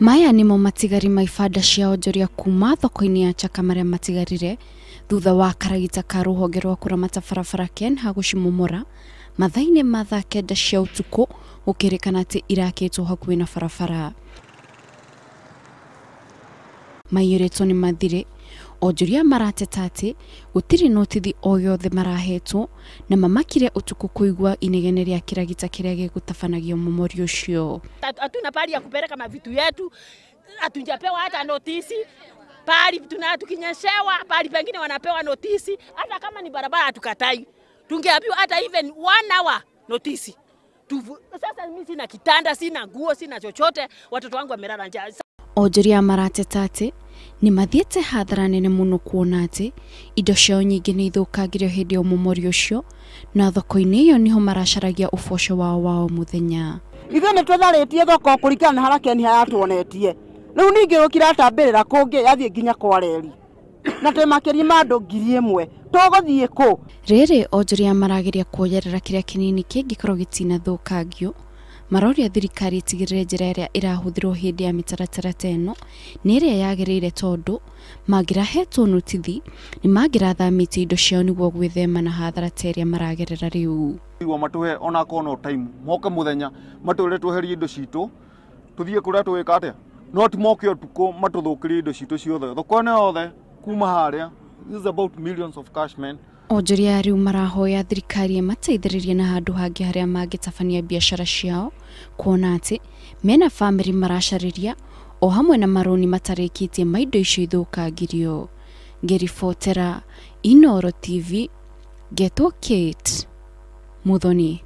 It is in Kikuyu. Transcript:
Maya nĩmo matigari ma ibanda cia onjoria kuma thoko-inĩ ya Chaka marĩa matigarire thutha wa karagita ka rũhonge rwa kũramata barabara KENHA gũcimomora mathaa-inĩ ma thaa 9 cia ũtukũ gũkĩrĩkana atĩ irakĩtwo hakuhĩ na barabara. Maiyũrĩtwo nĩ mathirĩ, onjoria marateta atĩ gũtirĩ notithi o yothe marahetwo na mamakire ũtukũ kũigua inegene rĩa kĩragita kĩrĩa gĩgũtabanagia ũmomori ũcio. Hatuna pahali ya kupeleka mavitu yetu, hatujapewa hata notisi. Pahali tukinyeshewa, pahali pengine wanapewa notisi, hata kama ni barabara hatukatai. Tungeambiwa hata even 1 hour notisi. Sasa mimi sina kitanda, sina nguo, sina chochote, watoto wangu wamelala njaa. Onjoria marateta atĩ nĩ mathiĩte hathara nene mũno kuona atĩ indo ciao nyingĩ nĩ ithũkangirio hĩndĩ ya ũmomori ũcio na thoko-inĩ ĩyo nĩho maracaragia ũboco wao wa o mũthenya. Ithuĩ nĩ twetharĩtie thoko kũringana na harĩa KENHA yatuonetie. Rĩu ningĩ gũkiratambĩrĩra kũngĩ yathiĩ nginya kwa reri. Na twĩ makĩria ma andũ 1000. Tũgũthiĩ kũ? Rĩrĩ onjoria marageria kuoyerera kĩrĩa kĩnini kĩngĩkorwo gĩtinathũkangio. Maroria thirikari ĩtigĩrĩre njĩra ĩrĩa ĩrahũthĩrwo hĩndĩ ya mĩtaratara ta ĩno nĩ ĩrĩa yagĩrĩire tondũ mangĩrahetwo notithi nĩ mangĩrathamĩtie indo ciao nĩguo gwĩthema na hathara ta ĩrĩa maragerera rĩu. Igua matũhe ona akorwo no time moke mũthenya matwĩre tweherie indo citũ tũthiĩ kũrĩa tũgĩka atĩa, no ti moke ũtukũ matũthũkĩrie indo citũ ciothe, thoko ĩno yothe kuma harĩa. This is about millions of cash, man. Onjoria rĩu marahoya thirikari ĩmateithĩrĩrie na handũ hangĩ harĩa mangĩtabania biacara ciao kuona atĩ mena bamĩrĩ maracarĩria o hamwe na marũni matarĩkĩtie ma indo icio ithũkangirio. Ngĩribotera Inooro TV, ngetwo Kate Muthoni.